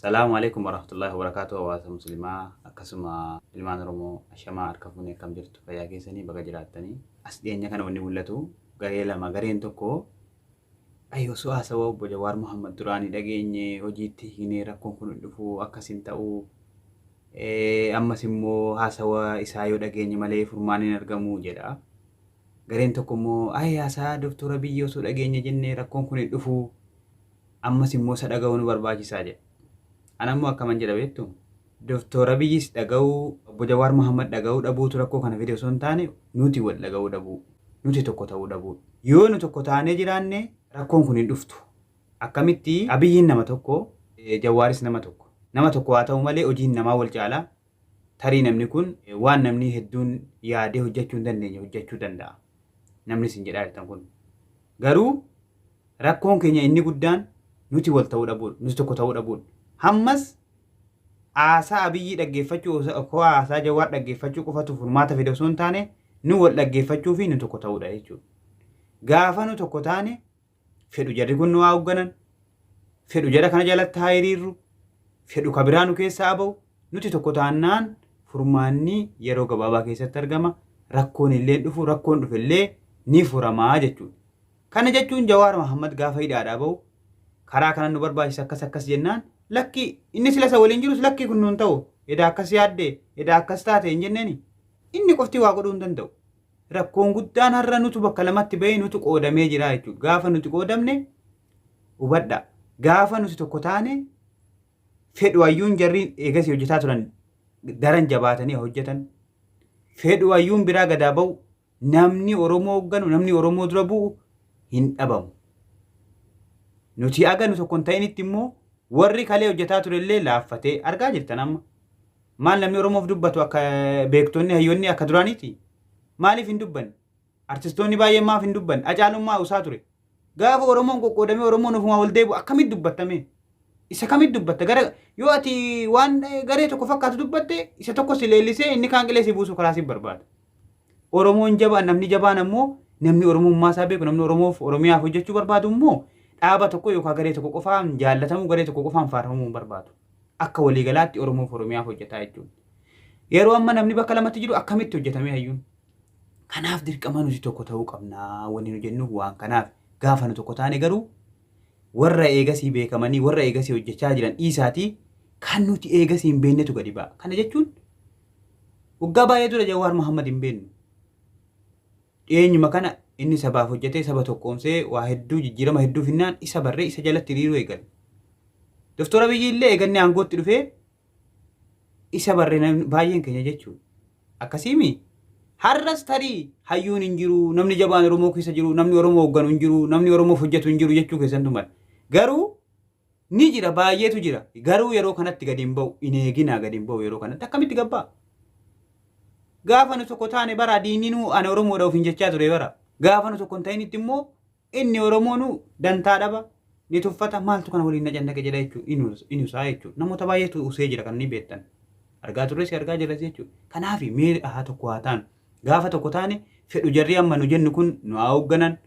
Salaamu alaikum warahmatullahi wabarakatuh. Hawaasa muslimaa akkasuma ilmaan Oromoo, ashamaa, harka fuunee, akkam jirtu? Fayyaa keessanii? Baga jiraattanii. As dhiyeenya kana wanni mul'atu garee lama. Gareen tokko ay osoo haasawaa obbo Jawaar Muhammad duraanii dhageenye hojiitti hiinee rakkoon kun hin dhufu, akkas hin ta'u, ammas immoo haasawa isaa yoo dhageenye malee furmaan hin argamu jedha. Gareen tokko immoo ay haasaa Doktora Abiyyi osoo dhageenye jenne rakkoon kun hin dhufu, ammas immoo isa dhaga'uu nu barbaachisaa jedha. Ana immoo akkaman jedha beektu? Doktor Abiyyis dhaga'uu, obbo Jawaar Muhammad dhaga'uu dhabuutu rakkoo kana fide osoo hin taane, nuti wal dhaga'uu dhabuu, nuti tokko ta'uu dhabuu. Yoo nu tokko taanee jiraanne rakkoon kun hin dhuftu. Akkamitti? Abiyyiin nama tokko, Jawaaris nama tokko. Nama tokko haa ta'u malee hojiin namaa wal caala. Tarii namni kun waan namni hedduun yaadee hojjechuu hin dandeenye hojjechuu danda'a. Namni isin jedhaa jirtan kun. Garuu rakkoon keenya inni guddaan nuti wal ta'uu dhabuudha. Nuti tokko ta'uu dhabuudha. Hammas haasaa Abiyyii dhaggeeffachuu, haasaa Jawaar dhaggeeffachuu qofatu furmaata fide osoo hin taane, nu wal dhaggeeffachuu fi nu tokko ta'uudha jechuudha. Gaafa nu tokko taane, fedhu jarri kun nu haa hoogganan, fedhu jara kana jalatti haa hiriirru, fedhu ka biraa nu keessaa bahu, nuti tokko taannaan furmaanni yeroo gabaabaa keessatti argama. Rakkoon illee dhufu, rakkoon dhufe illee ni furamaa jechuudha. Kana jechuun Jawaar Mahammad gaafa hidhaadhaa bahu karaa kanan nu barbaachisa, akkas akkas jennaan, lakki inni sila isa waliin jirus lakkii kun nuun ta'u, edaa akkas yaadde, edaa akkas taate hin jenneeni. Inni qofti waa godhuu hin danda'u. Rakkoon guddaan har'a nutu bakka lamatti bahee nutu qoodamee jira jechuudha. Gaafa nuti qoodamne hubadha. Gaafa nuti tokko taane, fedhu hayyuun jarri eegasii hojjetaa turan daran jabaatanii hojjetan. Fedhu hayyuun biraa gadaa bahu, namni Oromoo hoogganu, namni Oromoo dura bu'u hin dhabamu. Nuti aga nu tokko hin ta'initti immoo warri kalee hojjetaa ture illee laaffatee argaa jirtan amma. Maal, namni Oromoof dubbatu akka beektonni hayyoonni akka duraaniiti? Maaliif hin dubbanne? Artistoonni baay'een maaf hin dubbanne? Hacaaluun usaa ture. Gaafa Oromoon qoqqoodamee Oromoon ofumaa wal deebi'u akkamitti dubbattame? Isa kamitti dubbatta? Gara yoo ati waan garee tokko fakkaatu dubbatte, isa tokko si leellisee inni kaan qilee si buusu karaa si barbaada. Oromoon jabaan, namni jabaan ammoo namni Oromummaa isaa beeku, namni Oromoof Oromiyaaf hojjechuu barbaadu immoo dhaaba tokko yookaan garee tokko qofaan jaallatamuu, garee tokko qofaan faarfamuu hin barbaadu. Akka waliigalaatti Oromoof Oromiyaaf hojjetaa jechuudha. Yeroo amma namni bakka lamatti jiru akkamitti hojjetamee hayyuun? Kanaaf dirqama nuti tokko ta'uu qabnaa wanni nu jennu waan kanaaf. Gaafa nu tokko taane garuu warra eegasii beekamanii, warra eegasii hojjechaa jiran dhiisaatii, kan nuti eegasii hin beeknetu gadi ba'a. Kana jechuun waggaa baay'ee dura Jawaar Muhammad hin beeknu. Dhiyeenyuma kana inni sabaaf hojjetee saba tokkoomsee waa hedduu jijjiirama hedduu finnaan isa barree isa jalatti hiriiruu eegale. Doktor Abiyyi illee eeganni aangootti dhufee isa barree namni baay'een keenya jechuudha. Akkasiimi har'as tarii hayyuun hin jiru, namni jabaan Oromoo keessa jiru, namni Oromoo hoogganu hin jiru, namni Oromoof hojjetu hin jiru jechuu keessantu mala. Garuu ni jira, baay'eetu jira. Garuu yeroo kanatti gadi hin ba'u, hin eeginaa, gadi hin ba'u yeroo kanatti akkamitti gabbaa? Gaafa nu tokko taane bara diinni nu ana Oromoodha ofiin jechaa ture bara. Gaafa nu tokko hin ta'initti immoo inni Oromoonu dantaa dhaba, ni tuffata, maaltu kana waliin na cannaqe jedha jechuudha. Inni usaa jechuudha. Namoota baay'eetu usee jira kan ni beektan. Argaa turres, argaa jirras jechuudha. Kanaaf mee haa tokko haa taanu. Gaafa tokko taane, fedhu jarri amma nu jennu kun nu haa hoogganan,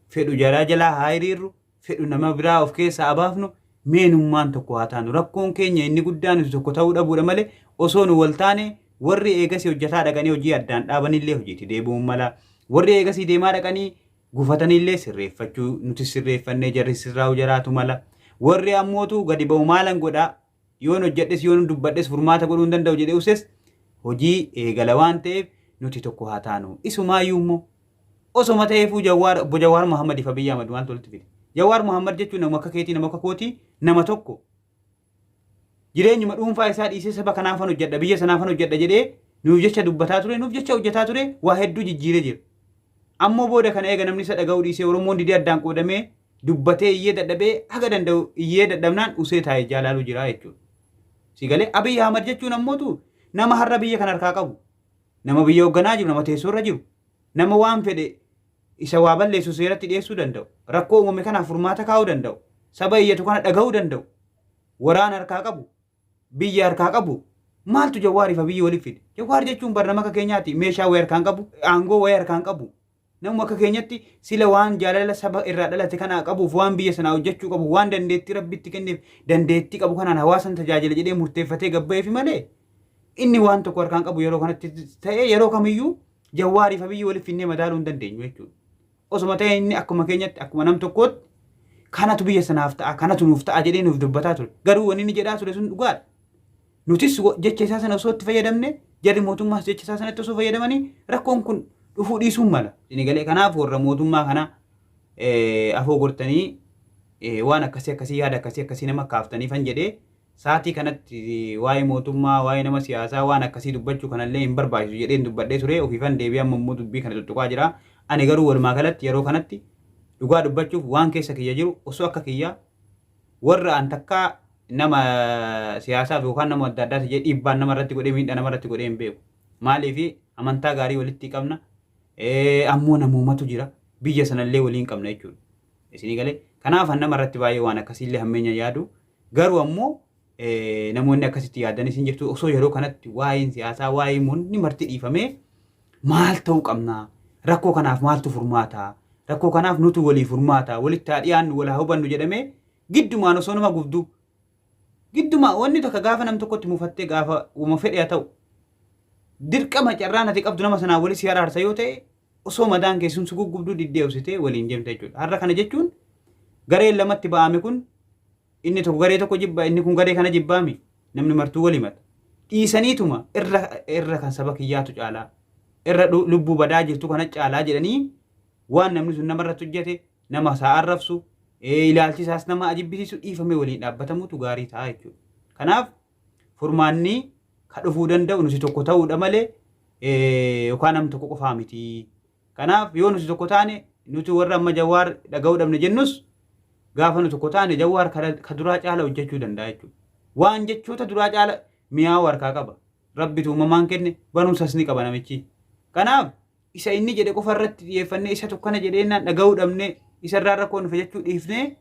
fedhu jaraa jalaa haa hiriirru, fedhu nama biraa of keessaa abaafnu, meenummaan tokko haa taanu. Rakkoon keenya inni guddaan nuti tokko ta'uu dhabuudha malee, osoo nu wal taane warri eegasii hojjetaa dhaqanii hojii addaan dhaabanillee hojiitti deebi'uun mala. Warri eegasii deemaa dhaqanii gufatanillee sirreeffachuu, nuti sirreeffannee jarri sirraa'u jaraatu mala. Warri ammootu gadi ba'u maalan godhaa, yoon hojjedhes yoon dubbadhes furmaata godhuu hin danda'u jedhee uses hojii eegala waan ta'eef, nuti tokko haa taanu. Isumaayyuu immoo osoma ta'eefuu Jawaar, obbo Jawaar Muhammad fi Abiyyi Ahmad maaltu walitti fide? Jawaar Muhammad jechuun nama akka keetii, nama akka kootii, nama tokko jireenyuma dhuunfaa isaa dhiisee saba kanaafan hojjedha, biyya sanaafan hojjedha jedhee nuuf jecha dubbataa ture, nuuf jecha hojjetaa ture, waa hedduu jijjiiree jira. Ammoo booda kana eega namni isa dhaga'uu dhiisee, Oromoon didee addaan qoodamee, dubbatee iyyee dadhabee, haga danda'u iyyee dadhabnaan usee taa'ee jaalaaluu jira jechuudha. Si galee? Abiyyi Ahmad jechuun ammootu nama har'a biyya kana harkaa qabu, nama biyya hoogganaa jiru, nama teessoo irra jiru, nama waan fedhe isa waa balleessu seeratti dhiyeessuu danda'u, rakkoo uumame kanaaf furmaata kaa'uu danda'u, saba iyyatu kana dhaga'uu danda'u, waraana harkaa qabu, biyya harkaa qabu. Maaltu Jawaariif Abiyyi walitti fide? Jawaar jechuun bar nama akka keenyaati. Meeshaa wayii harkaan qabu, aangoo wayii harkaan qabu. Namuma akka keenyatti sila waan jaalala saba irraa dhalate kanaa qabuuf waan biyya sanaa hojjechuu qabu waan dandeettii rabbi itti kenneef dandeettii qabu kanaan hawaasan tajaajila jedhee murteeffatee gabbayeefi malee inni waan tokko harkaan qabu yeroo kanatti ta'ee yeroo kamiyyuu Jawwaariif Abiyyi walitti finnee madaaluu hin dandeenyu jechuudha. Osuma ta'e inni akkuma keenyatti akkuma nam tokkootti kanatu biyya sanaaf ta'a kanatu nuuf ta'a jedhee nuuf dubbataa ture. Garuu wanni inni jedhaa ture sun dhugaadha. Nutis jecha isaa sana osoo itti fayyadamne jarri mootummaas jecha isaa sanatti osoo fayyadamanii rakkoon kun dhufuu dhiisuun mala. Isin galee kanaaf warra mootummaa kana afoo gortanii waan akkasii akkasii yaada akkasii akkasii nama kaaftanii fan jedhee sa'aatii kanatti waa'ee mootummaa waa'ee nama siyaasaa waan akkasii dubbachuu kanallee hin barbaachisu jedheen dubbadhee ture ofiifan deebi'ee amma immoo dubbii kana tuttuqaa jira. Ani garuu walumaa galatti yeroo kanatti dhugaa dubbachuuf waan keessa kiyya jiru osoo akka kiyyaa warra an takkaa nama siyaasaaf yookaan nama adda addaati jedhee dhiibbaan nama irratti godhee miidhaa nama irratti godhee hin beeku. Maaliif amantaa gaarii walitti qabna. Ammoo namoomatu jira. Biyya sanallee waliin qabna jechuudha. Isinii galee kanaaf an nama irratti baay'ee waan akkasiillee hammeenya yaadu. Garuu ammoo namoonni akkasitti yaadanis hin jirtu osoo yeroo kanatti waa'een siyaasaa waa'ee wanni marti dhiifamee maal ta'uu qabna rakkoo kanaaf maaltu furmaata rakkoo kanaaf nutu walii furmaata walitti haa dhiyaannu wal haa hubannu jedhamee giddumaan osoo nama gubduu giddumaa wanni tokko gaafa nam tokkotti mufattee gaafa uma fedhe haa ta'u dirqama carraan ati qabdu nama sanaa wali si araarsa yoo ta'e osoo madaan kee sun si guggubduu diddee obsitee waliin deemta jechuudha. Har'a kana jechuun gareen lamatti ba'ame kun inni tokko garee tokko jibba inni kun garee kana jibbaami namni martuu wal himata. Dhiisaniituma irra irra kan saba kiyyaatu caalaa irra lubbuu badaa jirtu kana caalaa jedhanii waan namni sun namarratti hojjete nama isaa arrabsu ilaalchi isaas nama ajibbisiisu dhiifamee waliin dhaabbatamutu gaarii ta'a jechuudha. Kanaaf furmaanni ka dhufuu danda'u nuti tokko ta'uudha malee yookaan nam tokko qofaa miti. Kanaaf yoo nuti tokko taane nuti warra amma Jawaar dhaga'uu dhabne jennus gaafa nu tokko taane Jawaar ka duraa caala hojjechuu danda'a jechuudha. Waan jechoota duraa caala mi'aawu harkaa qaba. Rabbitu uumamaan kenne barumsas ni qaba namichi. Kanaaf isa inni jedhe qofa irratti xiyyeeffannee isa tokkana jedheennaan dhaga'uu dhabne isarraa rakkoo nuuf jechuu dhiifnee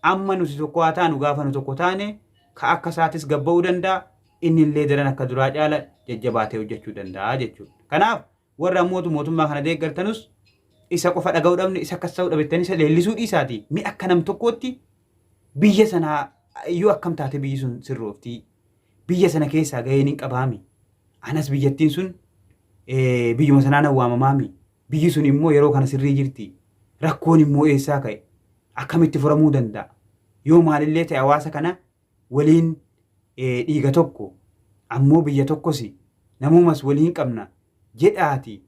amma nuti tokko haa taanu gaafa nu tokko taane ka akka isaatis gabba'uu danda'a inni illee daran akka duraa caala jajjabaatee hojjechuu danda'a jechuudha. Kanaaf warra ammootu mootummaa kana deeggartanus isa qofa dhaga'uu dhabne isa akkas ta'uu dhabettanii isa leellisuu dhiisaati mi akka nam tokkootti biyya sanaa iyyuu akkam taate biyyi sun sirrooftii biyya sana keessaa gaheen hin qabaami anas biyyattiin sun biyyuma sanaan waamamaami biyyi sun immoo yeroo kana sirrii jirti rakkoon immoo eessaa ka'e akkamitti furamuu danda'a yoo maalillee ta'e hawaasa kana waliin dhiiga tokko ammoo biyya tokkos namumas waliin qabna jedhaati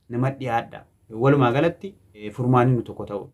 nama dhiyaadha walumaa galatti furmaanni nu tokko ta'u.